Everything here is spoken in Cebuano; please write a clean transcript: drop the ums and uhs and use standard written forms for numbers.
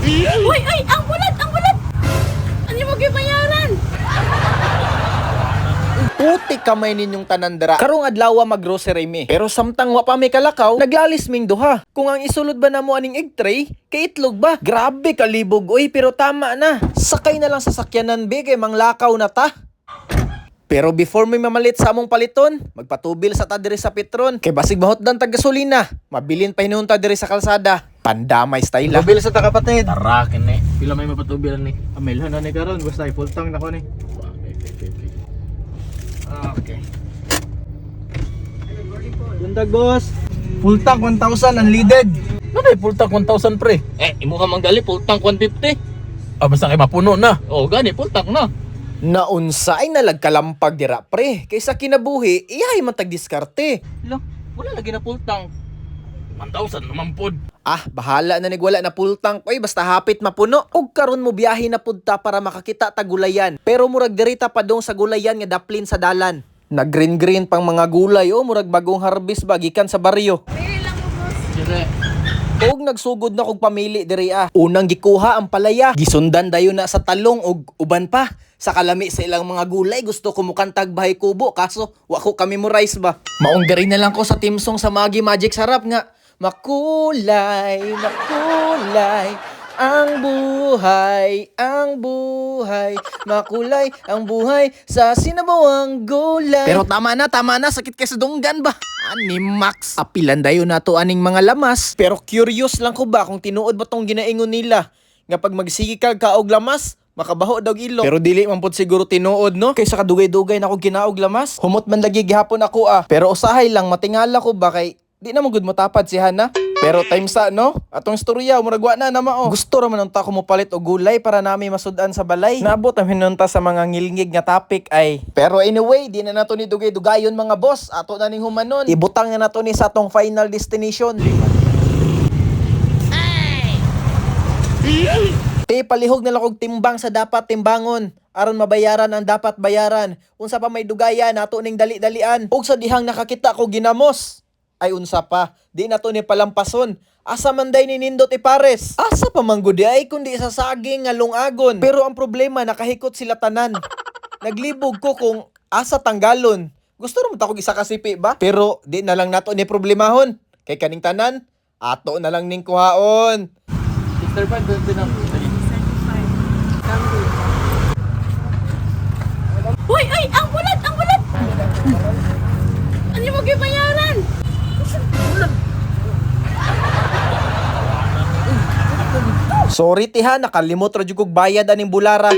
Uy, uy, ang bulat, ang bulat! Ano mo gibayaran? Puti kamay ninyong tanan dira. Karong adlaw maggrocery mi. Pero samtang wa pa mi kalakaw, naglalis ming duha. Kung ang isulod ba namo aning egg tray, kay itlog ba? Grabe kalibog oy, pero tama na. Sakay na lang sa sakyanan be kay manglakaw na ta. Pero before may mamalit sa among paliton, magpatubil sa ta diri sa Petron. Kay basig mahotdan tag gasolina, mabilin pa hinunta diri sa kalsada. Pandamay style ah. Tubil sa ta, kapatid. Tara kini. Pila may mapatubilan ni? Amilhan na ni karon, basta full tank na ko ni. Okay. Okay. Bundag, boss. Full tank 1,000 unleaded. Ano full tank 1,000, pre? Eh, imo ka manggali, full tank 150. Ah, basta kay mapuno na. Oh, gani, full tank na. Naunsa ay nalagkalampag dira, pre. Kaysa kinabuhi, iyahay man tag diskarte. Lo, wala lagi na full tank. 1,000 naman pod. Ah, bahala na nigwala na full tank oy, basta hapit mapuno. Og karon mo biyahe na pud ta para makakita ta gulayan. Pero murag dirita pa dong sa gulayan nga daplin sa dalan. Nag green green pang mga gulay oh, murag bagong harvest ba gikan sa baryo. Pili lang mo, boss. Dire. Og nagsugod na kog pamili diri ah. Unang gikuha ang palaya, gisundan dayon na sa talong og uban pa. Sa kalami sa ilang mga gulay, gusto ko mukantag bahay kubo kaso wa ko kami mo rice ba. Maong diri na lang ko sa team song sa Maggi Magic Sarap nga makulay, makulay ang buhay, makulay ang buhay sa sinabawang gulay. Pero tama na, sakit kay sa dunggan ba? Ani Max, apilan dayon nato aning mga lamas. Pero curious lang ko ba kung tinuod ba tong ginaingon nila nga pag magsige ka kaog lamas, makabaho daw ilo. Pero dili man pud siguro tinuod, no? Kaysa kadugay-dugay na akong kinaog lamas. Humot man lagi gihapon ako ah. Pero usahay lang matingala ko ba kay di na mo gud motapad si Hana. Pero time sa no, atong istorya murag wa na na mao. Gusto ra man unta ko mopalit og gulay para nami masud-an sa balay. Naabot ang hinunta sa mga ngilngig nga topic ay. Pero anyway, di na nato ni dugay-dugayon, mga boss. Ato na ning humanon. Ibutang na nato ni sa atong final destination. Te, palihog na lang og timbang sa dapat timbangon aron mabayaran ang dapat bayaran. Unsa pa may dugayan nato ning dali-dalian. Ug sa dihang nakakita ko ginamos. Ay unsa pa, di na to ni palampason. Asa man day ni nindot ipares? Asa pa man gud ay kundi sa saging nga lungagon. Pero ang problema, nakahikot sila tanan. Naglibog ko kung asa tanggalon. Gusto ra man ta kog isa ka sipi ba? Pero di na lang nato ni problemahon. Kay kaning tanan, ato na lang ning kuhaon. 65 20 na. Uy, uy, ang bulat, ang bulat! Ano mo gibayaran? Sorry tiha, nakalimot ra jud kog bayad aning bulara.